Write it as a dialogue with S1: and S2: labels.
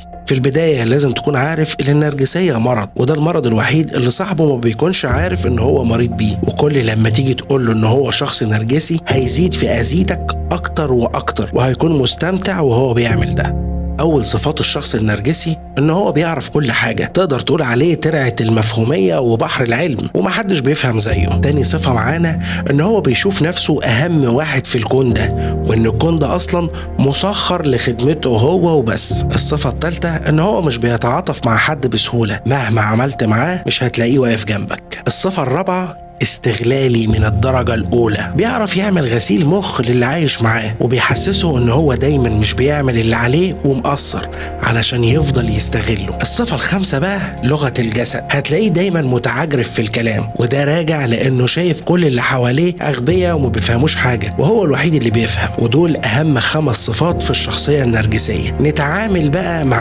S1: النرجسي. في البداية لازم تكون عارف إن النرجسية مرض، وده المرض الوحيد اللي صاحبه ما بيكونش عارف إن هو مريض بيه، وكل لما تيجي تقول له إن هو شخص نرجسي هيزيد في أذيتك أكتر وأكتر، وهيكون مستمتع وهو بيعمل ده. أول صفات الشخص النرجسي إن هو بيعرف كل حاجة، تقدر تقول عليه ترعة المفهومية وبحر العلم ومحدش بيفهم زيه. تاني صفة معانا إن هو بيشوف نفسه أهم واحد في الكون ده، وإن الكون ده أصلا مسخر لخدمته هو وبس. الصفة التالتة إن هو مش بيتعاطف مع حد بسهولة، مهما عملت معاه مش هتلاقيه واقف جنبك. الصفة الرابعة استغلالي من الدرجة الأولى، بيعرف يعمل غسيل مخ للي عايش معاه، وبيحسسه إن هو دايما مش بيعمل اللي عليه ومقصر علشان يفضل يستغله. الصفة الخامسة بقى لغة الجسد، هتلاقيه دايما متعجرف في الكلام، وده راجع لأنه شايف كل اللي حواليه أغبياء وما بيفهموش حاجة، وهو الوحيد اللي بيفهم. ودول أهم 5 صفات في الشخصية النرجسية. نتعامل بقى مع